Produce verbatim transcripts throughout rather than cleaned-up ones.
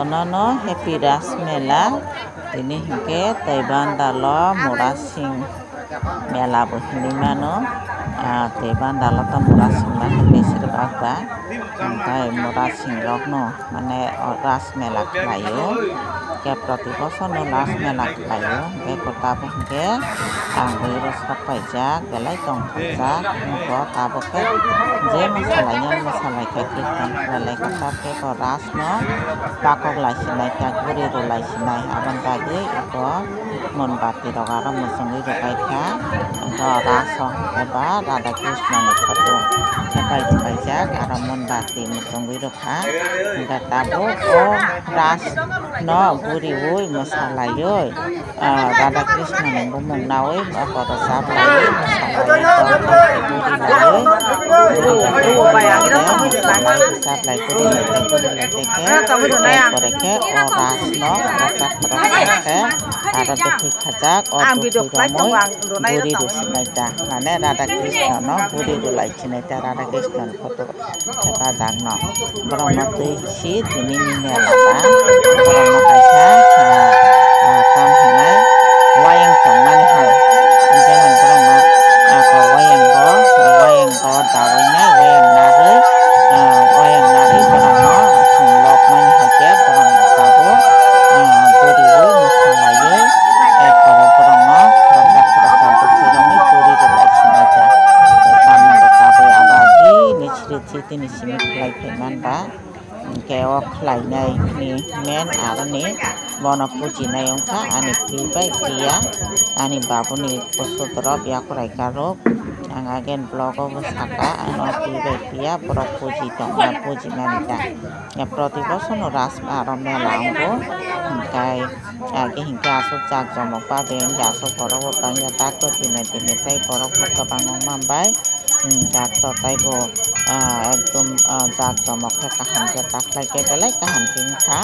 Nono happy Ras Mela, tini hinkhe tei bandalo Murasing Mela bo hinwi mano. Ah, tei bandalo to Murasing ba hinkhe besir bak ba, hinkhe Murasing rokno mane o Ras Mela khlaio, hinkhe proti bosor no Ras Mela khlaio, hinkhe tabuk hinkhe ang bwrwi rok sok paijak, belai tong thokjak, hinkhe tabuk khe je mwsalaino mwsalaikha, kirtan khlailaikha, tabuk khe bo Ras no pakok lai sinai kha, guri rw lai sinai, aboni bagwi eko monbati rok aro muchungwi rwkhaikha. Eko Ras o eba Radha Krishna ni photo thepai rwkhaijak, aro monbati muchungwi rwkha. Hwnkhe tabuk o Ras no guriwi mwsalaiwi, ah, Radha Krishna ni bumung nawi abo rwchap laiwi mwsalaiwi, dol dol khe guri laiwi, guri laiwi mwsalai rwchap lai guri lai tei guri lai tei khe, er pore khe o Ras no khoroksa khoroksa khe aro dukhi khajak, o dukhi romwi guri rw sinai ta, mane Radha Krishna no guri rw lai sinai ta, Radha Krishna ni photo. Thepa dagno borokno twi si tini ni mela ba borokno kaisa, ah, ah, tam hinai wayang tongmani hai. Jemon borokno, ah, ko wayang bo, wayang bo dawi nai, wayang narwi, ah, wayang narwi borokno chwng lobmani hai khe borokno tabuk, ah, guriwi mwsalaiwi, eh, borok borokno khoroksa khoroksa bwtwi romwi guri rwlai sinai kha. Tei tamni bwkha bai abo agini sriti tini simi khlai phai man ba. Hinkhe o khlainai ni men aroni bono pujinai wngkha ani phi bai phiya, ani babuni bwswk borok yakurai karok. Ang again vlog o bo saka, ano phi bai phiya borok puji tongma, pujimani ta. Proti bosor no Ras aro mela wngo, hinkhe age hinkhe aswk jak jomok ba beng aswk borok bo bangya tak to tini tini tei borok bo kwbang wngma bai. Hmm, dak to taibo, ah, ekdom, ah, jak jomok khe kaham khe takhlai khe belai kaham khe wngkha.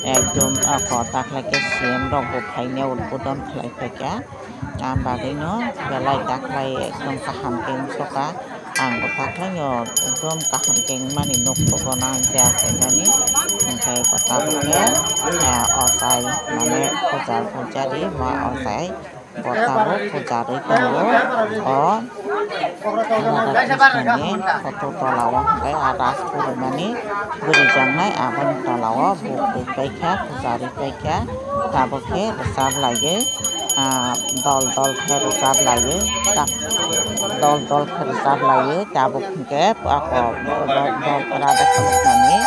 Ekdom, ah, ko takhlai khe C M rok bo phainai udbodon khlai phaikha. Ang bagwino belai takhlai ekdom kaham khe wngsoka. Ang bo takhlaino ekdom kaham khe wngmani nukhugo nang je achaimani. Hinkhe bo tabuk khe, ah, ochai mane puja pujari ma ochai. Bo tabuk puja rwi tongo. O Radha Krishna ni photo tola o hwnkhe a ras purumani gurijaknai, aboni tola o buk rwi paikha, puja rwi paikha. Tabuk khe rwchap laiwi, ah, dol dol khe rwchap laiwi, ta-, dol dol khe rwchap laiwi tabuk. Hinkhe ako bo, bo, bo Radha Krishna ni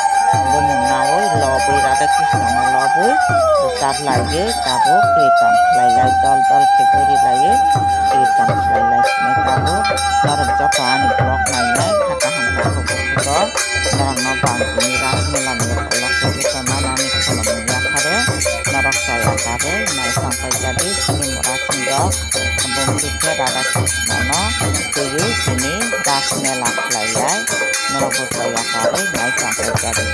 bumung nawi lobwi Radha Krishna no lobwi rwchap laiwi tabuk kirtan khlai lai dol dol khe guri laiwi kirtan khlai lai sini tabuk norok joto ani vlog nainai kha kaham kha khe bukhuk rok norok no bang tini Ras Mela ni ukulok twi tongma nani khulumung yapharo norok chaya karwi naithang paijadi sini mura sinjok. Bumtwi khe Radha Krishna no twiwi tini Ras Mela khlai lai, norok bo chaya karwi nai tongthai jadi.